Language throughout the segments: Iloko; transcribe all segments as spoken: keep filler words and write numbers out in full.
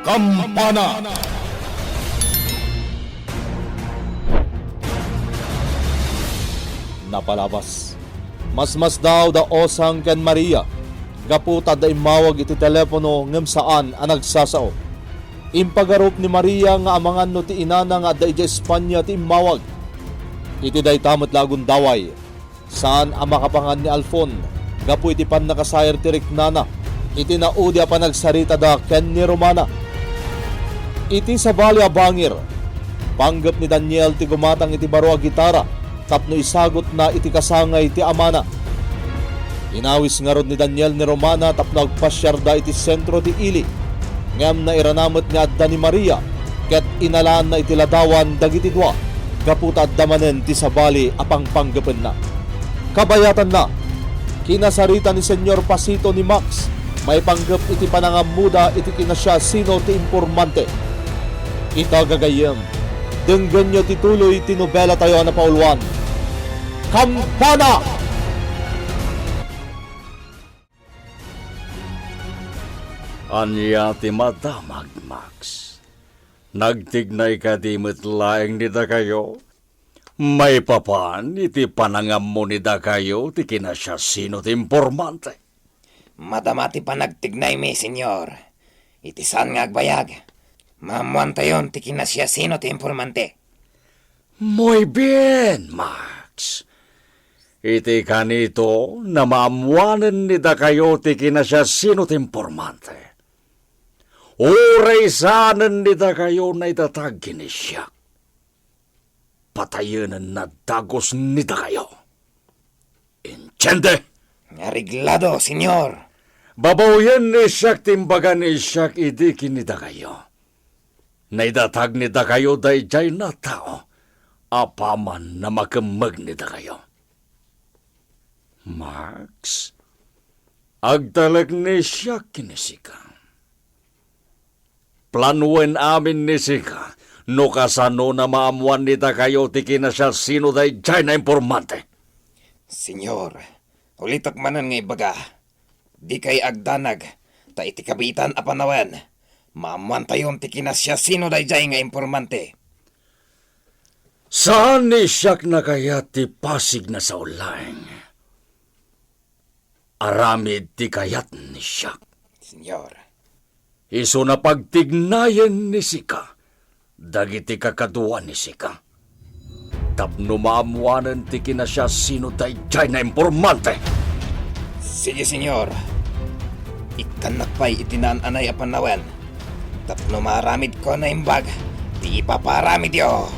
Kampana! Napalabas. Masmasdaaw da Osang ken Maria gapu ta adda immawag iti telepono ngem saan a nagsasao. Impagarup ni Maria nga amangan no ti inana nga adda idiay Espanya ti immawag. Iti dayta met la a gundaway, saan a makapangan ni Alfon gapu iti pannakasair ti riknana iti naudi a panagsaritada ken ni Romana. Iti sabali a bangir, panggep ni Daniel ti gumatang iti baro a gitara tapno isagutna iti kasangay ti amana. Inawis ngarud ni Daniel ni Romana tapno agpasiarda iti sentro ti ili, ngem nairana met nga adda ni Maria ket inalaanna iti ladawan dagiti dua gapu ta adda manen ti sabali a pangpanggepenna. Kabayatanna, kinasarita ni Señor Pasito ni Max maipanggep iti panangammoda iti kinasiasino ti impormante. Ita gagayyem, denggenyo ti tuloy ti nobelatayo a napauluan, Kampana! Ania ti madamag, Max? Nagtignay kadi met laeng ni dakayo? Maipapan iti panangammo ni dakayo ti kinasiasino ti impormante. Madama ti panagtignaymi, Señor. Iti saan nga agbayag, maammoantayon ti kinasiasino ti impormante. Muy bien, Max. Iti kanito, namaammoanen ni dakayo ti kinasiasino ti impormante. Uray saanen ni dakayo naidatag ken ni siak, patayenenna dagus ni dakayo. Entiende? Areglado, Señor. Babaoyen ni siak ti imbaga ni siak idi ken ni dakayo. Naidatag ni dakayo daydiay a tao apaman a makemmeg ni dakayo. Max, agtalek ni siak ken ni sika. Planoen amin ni sika no kasano a maammoan ni dakayo ti kinasiasino daydiay a impormante. Señor, ulitek manen nga ibaga, dikay agdanag, ta iti kabiitan a panawen, maammoantayon ti kinasiasino daydiay nga impormante. Saan ni siak a kayat ti pasig a sao laeng. Aramid ti kayat ni siak. Señor. Isu a pagtignayen ni sika dagiti kakadua ni sika, tapno maammoanen ti kinasiasino daydiay a impormante. Sige, Señor. Ikkannak pay iti naan-anay a panawen, tapno maaramidko a naimbag ti ipaparamidyo.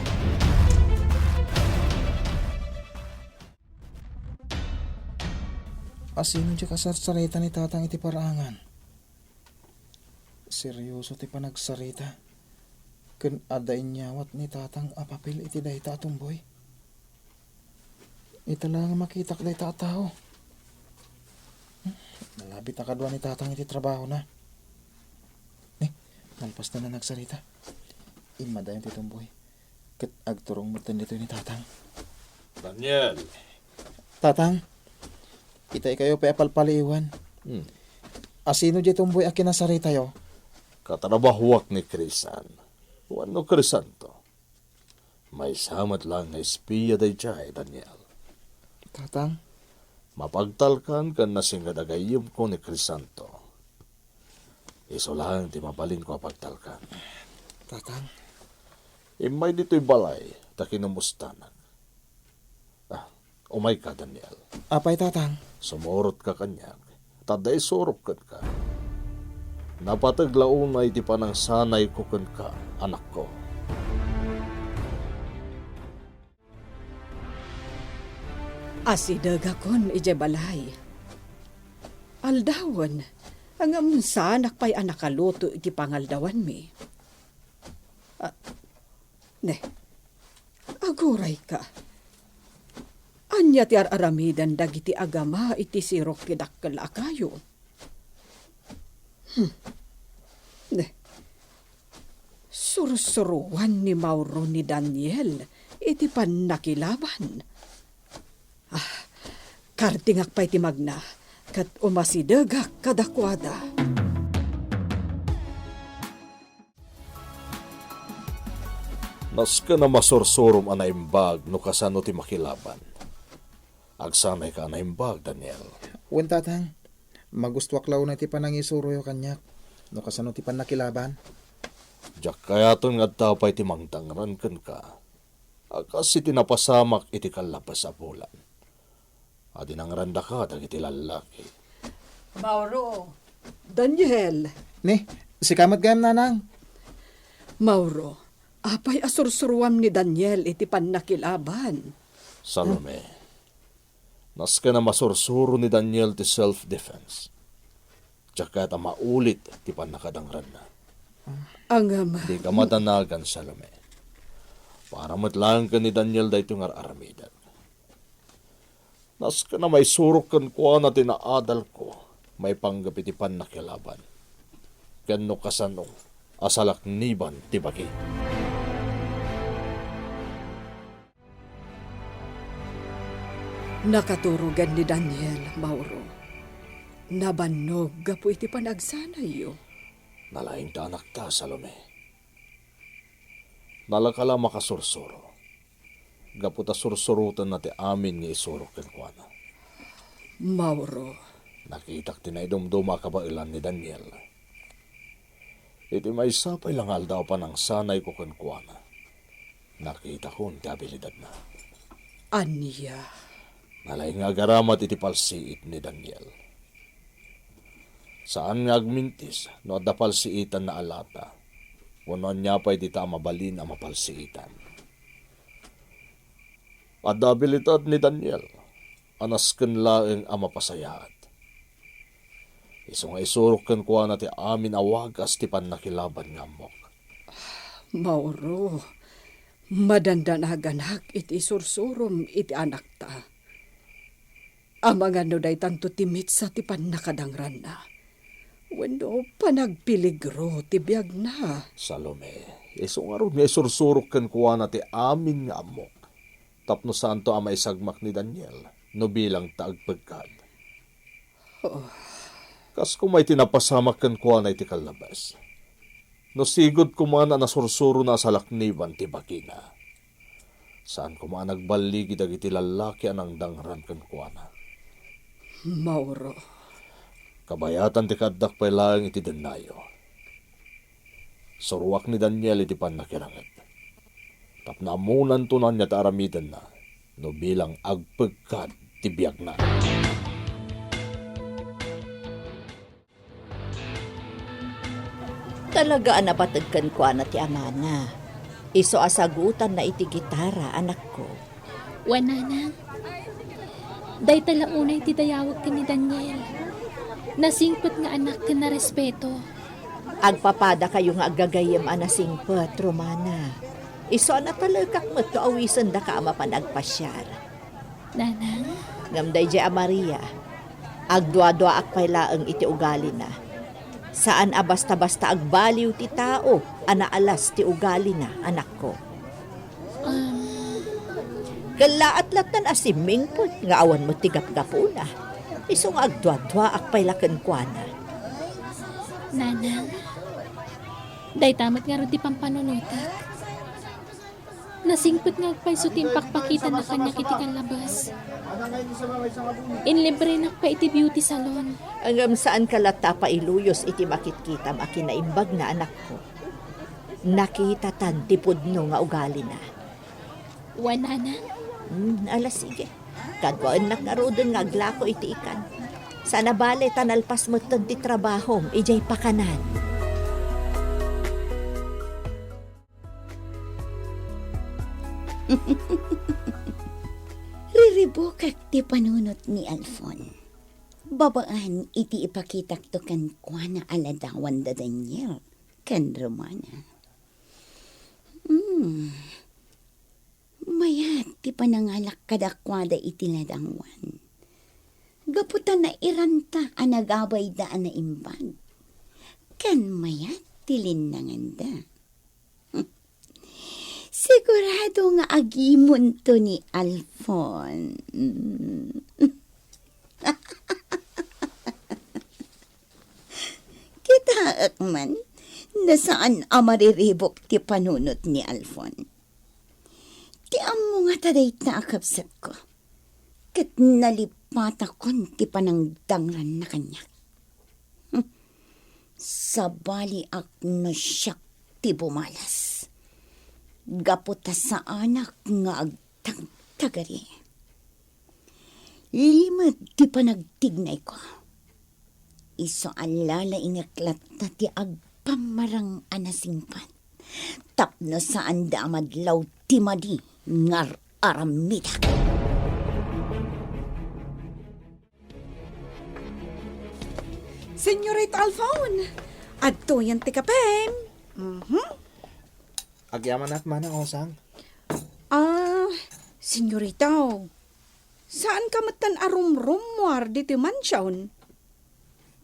Asino diay kasarsarita ni Tatang iti paraangan? Serioso ti panagsarita, ken adda inyawat ni Tatang a papel iti dayta a tumboy. Ita laeng a makitak dayta a tao. Nalabit a kadua ni Tatang iti trabahona. Eh, malpas na nagsarita, immadayon ti tumboy. Ket agturong metten ditoy ni Tatang. Daniel. Tatang, itaykayo pay a palpaliiwen. Hmm. Asino diay tumboy a kinasaritayo? Katrabahoak ni Crisan. Wenno Crisanto. Maysa met laeng nga espia daydiay, Daniel. Tatang? Mapagtalkan ken nasinged a gayyemko ni Crisanto. Isu laeng ti mabalinko a pagtalkan. Tatang. Immay ditoy balay ta kinumustanak. Ah, umayka, Daniel. Apay, Tatang? Sumurotka kaniak, ta adda isurok kenka. Napateg la unay ti panangsanayko kenka, anakko. Asidegakon idiay balay. Aldawen, ngem saanak pay a nakaluto iti pangaldawanmi. Ah, ne, agurayka. Ania ti ar-aramiden dagiti agama iti sirok ti dakkel a kayo? Hmm. Ne. Sursuruan ni Mauro ni Daniel iti pannakilaban. Ah, kardingak pay ti magna, ket umasidegak kadakuada. Nasken a masursurom a naimbag no kasano ti makilaban. Agsanayka a naimbag, Daniel. Wen, Tatang. Magustuak la unay ti panangisuroyo kaniak no kasano ti pannakilaban. Diak kayaten nga adda pay ti mangdangran kenka a kas iti napasamak iti kallabas a bulan a dinangrandaka dagiti lallaki. Mauro. Daniel. Ni, sika met gayam, Nanang. Mauro, apay a sursuruam ni Daniel iti pannakilaban? Salome, nasken a masursuro ni Daniel ti self-defense. Diak kayat a maulit ti pannakadangranna. Ngem, dika madanagan, Salome. Para met laeng ken ni Daniel daytoy nga ar-aramidek. Nasken a maisurok kenkuana ti naadalko maipanggep iti pannakilaban, ken no kasano a salakniban ti bagi. Nakaturogen ni Daniel, Mauro. Nabannog gapu iti panagsanayyo. Nalaing ta anakta, Salome. Nalaka la a makasursuro, gapu ta sursurotenna ti amin nga isurok kenkuana. Mauro. Nakitak ti naidumduma a kabaelan ni Daniel. Iti maysa pay la nga aldaw a panangsanayko kenkuana, nakitakon ti abilidadna. Ania? Nalaing nga agaramat iti palsiit ni Daniel. Saan nga agmintis no adda palsiitanna a lata, wenno ania pay dita a mabalin a mapalsiitan. Adda abilidad ni Daniel a nasken laeng a mapasayaat. Isu nga isurok kenkuana ti amin a wagas ti pannakilaban nga ammok. Mauro, madandanaganak iti isursurom iti anakta. Amangan no daytanto ti mitsa ti pannakadangranna wenno panagpeligro ti biagna. Salome, isu ngarud nga isursurok kenkuana ti amin nga ammok, tapno saanto a maisagmak ni Daniel no bilang ta agpegkad. Oh. Kas koma iti napasamak kenkuana iti kallabas. No sigud koma a nasursurona a salakniban ti bagina, saan koma a nagballigi dagiti lallaki a nangdangran kenkuana. Mauro. Kabayatan ti kaaddak pay laeng iti dennayo. Suruak ni Daniel iti pannakiranged, tapno ammonanto ania ti aramidenna no bilang agpegkad ti biagna. Talaga a napateg kenkuana ti amana. Isu a sagutanna iti gitara, anakko. Wen, nanang. Dayta la unay ti dayawek ken ni Daniel. Nasingpet nga anak ken narespeto. Agpapadakayo nga aggagayyem a nasingpet, Romana. Isu a natalekak met no awisendaka a mapan agpasiar. Nanang? Ngem daydiay a Maria, agduaduaak pay laeng iti ugalina. Saan a basta-basta agbaliw ti tao a naalas ti ugalina, anakko. Um. Kellaat lattan a simmingpet nga awan met ti gapgapuna. Isu nga agduaduaak pay la kenkuana. Nanang, dayta met ngarud ti pampanunotak. Nasingpet nga agpayso ti impakpakitanna kaniak iti kallabas. Inlibrenak pay iti beauty salon. Ngem saanka latta a pailuyos iti makitkitam a kinaimbagna, anakko. Nakitatan ti pudno nga ugalina. Wen, nanang? Hmm, ala, sige. Kaduaennak ngaruden nga aglako iti ikan. Saan a bale ta nalpas metten ti trabahom idiay pakanan. Riribukek ti panunot ni Alfon. Babaen iti ipakitakto kenkuana a ladawan da Daniel ken Romana. Hmm. Mayat ti panangalak kadakuada iti ladawan. Gapu ta nairanta a nagabayda a naimbag. Ken mayat ti linnanganda. Sigurado nga agimonto ni Alfon. Kitaek man, no saan a mariribuk ti panunot ni Alfon. Ngata dayta a kabsatko, ket nalipatakon ti panangdangranna kaniak. Hmm. Sabaliak no siak ti bumalas. Gapu ta saanak nga agtagtagari. Limed ti panagtignayko. Isu a lalaingek latta ti agpammarang a nasingpet tapno saanda a madlaw ti madi nga ar-aramidak. Senyorita Alfon, adtoyen ti kapem. Mhm. Agyamanak, Manang Osang. Ah, senyorita, saan ka metten a rumrummuar ditoy mansion?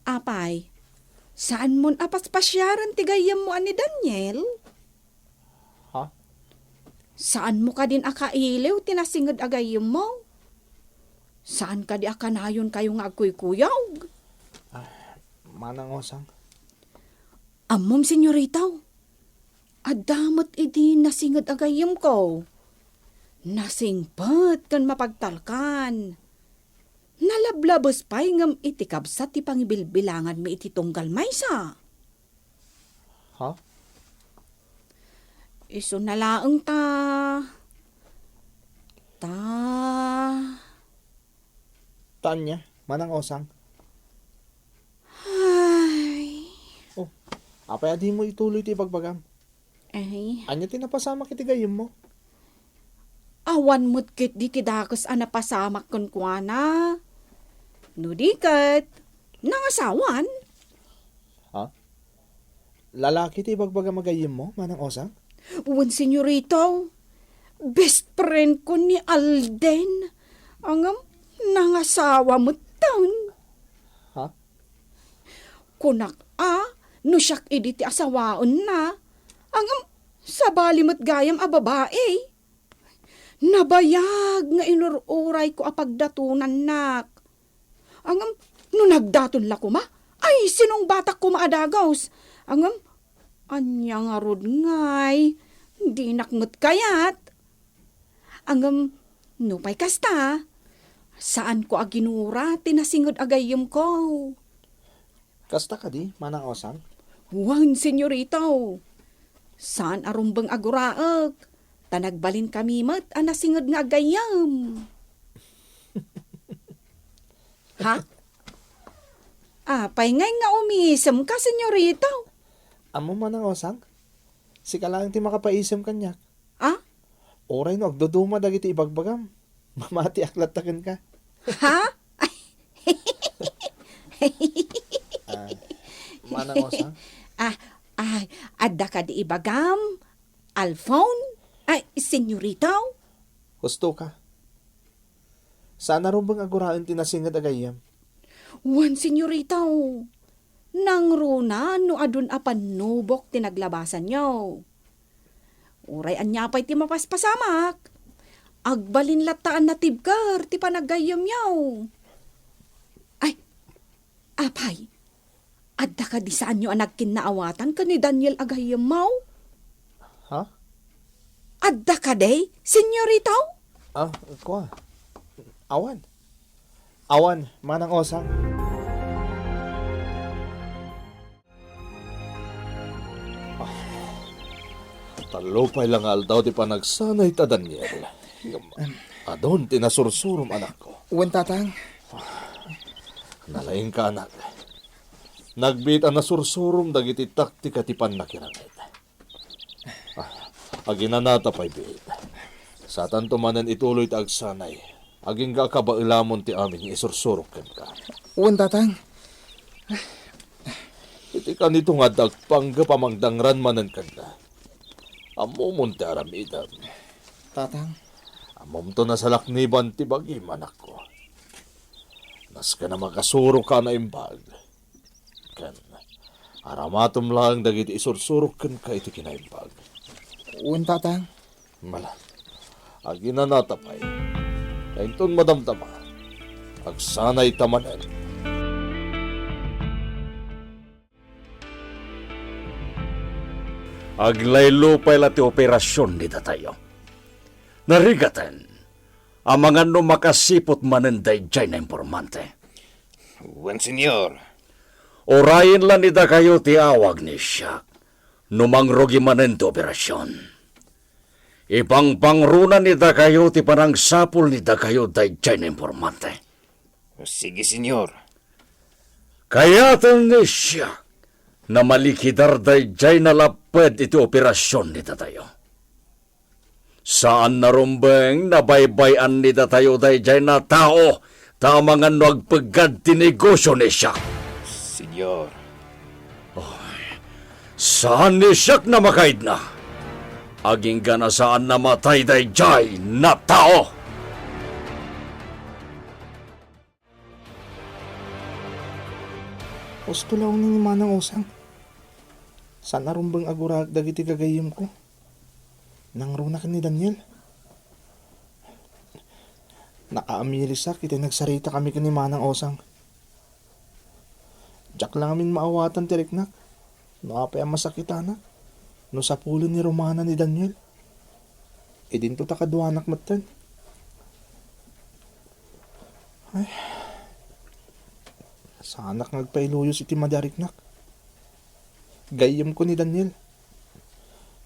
Apay, saanmon a paspasiaren ti gayyemmo a ni Daniel? Ha? Saanmo kadin a kailiw ti nasinged a gayyemmo? Saan kadi a kanayonkayo nga agkuykuyog? Ah, Manang Osang. Ammom, senyorita, adda met idi nasinged a gayyemko. Nasingpet ken mapagtalkan. Nalablabes pay ngem iti kabsat ti pangibilbilanganmi iti tunggal maysa. Ha? Isuna laeng ta, ta. Tanya, Manang Osang. Ay. Oh, apay a dimo ituloy ti ibagbagam? Ay. Ania ti napasamak iti gayyemmo? Awan met ketdi ti dakes a napasamak kenkuana. No di ket, nangasawan. Ha? Lalaki ti ibagbagam a gayyemmo, Manang Osang? Wen, senyorita. Best friend ko ni Alden. Ngem, nangasawa metten. Ha? Kunak a, no siak idi ti asawaenna. Ngem, sabali met gayam a babai. Nabayag nga inur-urayko a pagdatonannak. Ngem, no nagdaton la koma, ay, sinungbatak koma a dagus. Ngem, ania ngarud ngay, dinak met kayat. Ngem, nupay kasta, saanko a ginura ti nasinged a gayyemko. Kasta kadi, Manang Osang? Wen, senyorita. Saan a rumbeng a guraek, ta nagbalin kami met a nasinged nga aggayyem. Ha? Apay ngay nga umisemka, senyorita? Ammo, Manang Osang? Sika laeng ti makapaisem kaniak. Ah? Uray no agduduma dagiti ibagbagam, mamatiak latta kenka. Ha? Ah, Manang Osang? Ah, ay, adda kadi ibagam, Alfon? Ay, senyorita? Husto ka. Saan a rumbeng a guraen ti nasinged a gayyem. Wen, senyorita, nangruna no adun a pannubok ti naglabasanyo. Uray ania pay ti mapaspasamak, agbalin latta a natibker ti panaggayyemyo. Ay, apay, adda kadi saanyo a nagkinnaawatan ken ni Daniel a gayyemmo? Ha? Adda kadi, senyorita? Ah, kua. Awan. Awan, Manang Osang. Ah, tallo pay la nga aldaw ti panagsanay ta Daniel. Ngem, adun ti nasursurom, anakko. Wen, Tatang. Nalaingka, anak. Nagbiit a nasursurom dagiti taktika ti pannakiranged. Ah, aginanata pay, biit. Satanto manen ituloy ti agsanay. Agingga a kabaelamon ti amin nga isursurok kenka. Wen, Tatang. Iti kanito nga adda agpanggep a mangdangran manen kenka. Ammomon ti aramidem. Tatang. Ammomto nasalakniban ti bagim, anakko. Nasken a makasuroka a naimbag. Ken aramatem laeng dagiti isursurok kenka iti kinaimbag. Wen, Tatang. Mala, aginanata pay. Ta inton madamdama, agsanayta manen. Aglaylo pay la ti operasion ni datayo. Narigaten, amangan no makasiput manen daydiay nga impormante. Wen, Senyor. Urayen la ni dakayo ti awag ni siak no mangrugi manen ti operasion. Ipangpangruna ni dakayo ti panangsapul ni dakayo daydiay nga impormante. Sige, Senyor. Kayaten ni siak nga malikidar daydiay nga lapped iti operasion ni datayo. Saan nga rumbeng nga baybay-an ni datayo daydiay nga tao, ta amangan no agpeggad ti negosio ni siak. Senyor. Saan ni siak nga makaidna. Agingga nga saan nga matay daydiay nga tao. Husto la unay ni Manang Osang. Saan a rumbeng aguraek dagiti gagayyemko. Nangruna ken ni Daniel. Nakaamilisak iti nagsaritakami ken ni Manang Osang. Diak la ngamin maawatan ti riknak no apay a masakitanak no sapulen ni Romana ni Daniel. Idinto ta kaduanak metten. Ay. Saanak nga agpailuyos iti madi a riknak. Gayyemko ni Daniel.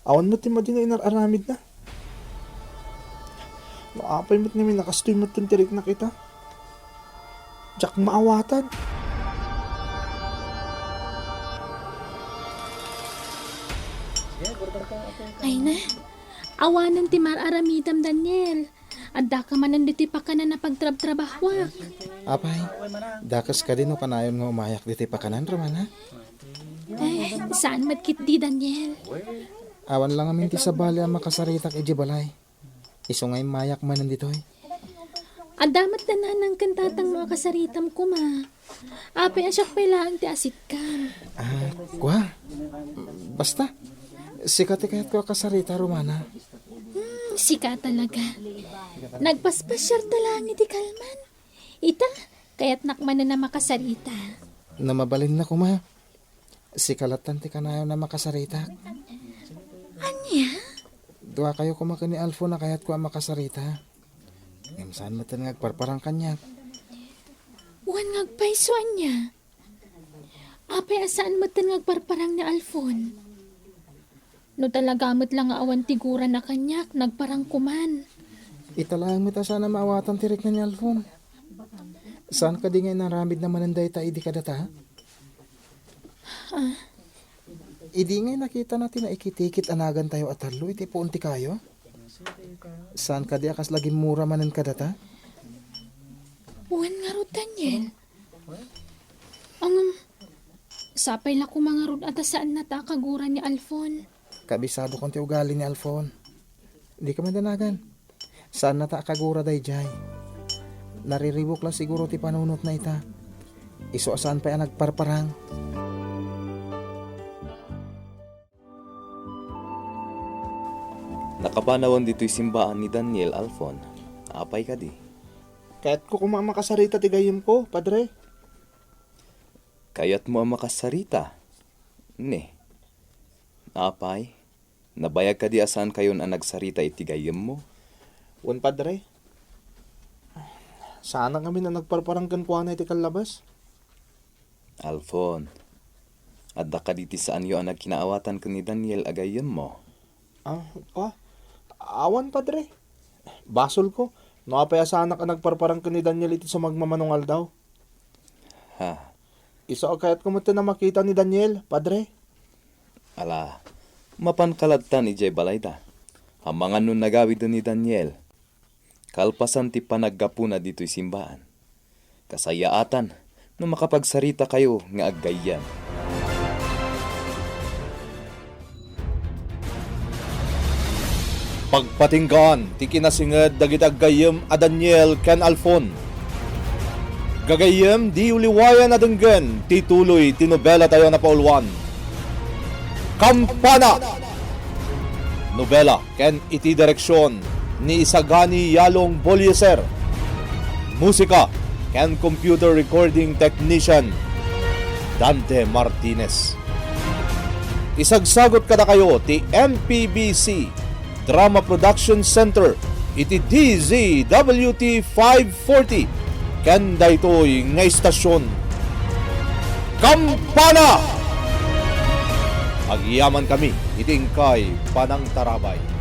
Awan met ti madi nga inar-aramidna. No apay met ngamin a kastoy metten ti riknak ita. Diak maawatan. Ay na, awanen ti mar-aramidem, Daniel. Addaka manen ditoy pakanan a pagtrabtrabahuak. Apay, dakes kadi no kanayon nga umayak ditoy pakanan, Romana? Eh, saan met ketdi, Daniel? Awan la ngamin ti sabali a makasaritak idiay balay. Isu nga immayak manen ditoy. Adda met da nanang ken tatangmo a kasaritam koma. Apay a siak pay laeng ti asikkam? Ah, kua? Basta, sika ti kayatko a kasarita, Romana. Hmm, sika talaga. Nagpaspasiarta laeng iti kalman. Ita, kayatnak manen a makasarita. No mabalinna koma, sika lattan ti kanayon a makasaritak. Ania? Duakayo koma ken ni Alfon a kayatko a makasarita. Ngem saan metten nga agparparang kaniak. Wen nga agpayso, ania? Apay a saan metten nga agparparang ni Alfon? No talaga met la nga awan ti gurana kaniak, nagparang koman. Ita laeng met a saan a maawatan ti rikna ni Alfon. Saan kadi nga inaramidna manen dayta idi kadata? Ah. Idi ngay nakitana ti naikitikit a nagantayo a tallo iti puon ti kayo? Saan kadi a kasla gimmura manen kadata? Wen ngarud, Daniel. Ngem, sapay la koma ngarud a ta saannata a kagura ni Alfon. Kabisadokon ti ugali ni Alfon. Dika madanagan. Saannata a kagura daydiay. Nariribuk la siguro ti panunotna ita. Isu a saan pay a nagparparang. Nakapanawen ditoy simbaan ni Daniel, Alfon. Apay kadi? Kayatko koma a makasarita ti gayyemko, Padre. Kayatmo a makasarita? Ne. Apay, nabayag kadi a saankayon a nagsarita iti gayyemmo? Wen, Padre. Saanak ngamin a nagparparang kenkuana iti kallabas. Alfon, adda kadi ti saanyo a nagkinaawatan ken ni Daniel a gayyemmo? Ah, ah, awan, Padre. Basolko, no apay a saanak a nagparparang ken ni Daniel iti sumagmamano nga aldaw. Ha? Isu a kayatko met a makita ni Daniel, Padre. Ala, mapanka lattan idiay balayda. Amangan no nagawiden ni Daniel. Kalpasan ti panaggapuna ditoy simbaan. Kasayaatan no makapagsaritakayo nga aggayyem. Pagpatinggaan ti kinasinged dagiti aggayyem a Daniel ken Alfon. Gagayyem, diyo liwayan a denggen ti tuloy ti nobelatayo a napauluan, Kampana! Nobela ken iti direksion ni Isagani Yalong Bolieser. Musika ken computer recording technician, Dante Martinez. Isagsagut kadakayo ti M P B C Drama Production Center iti D Z W T five forty ken daytoy nga istasion, Kampana! Agyamankami iti inkay panangtarabay.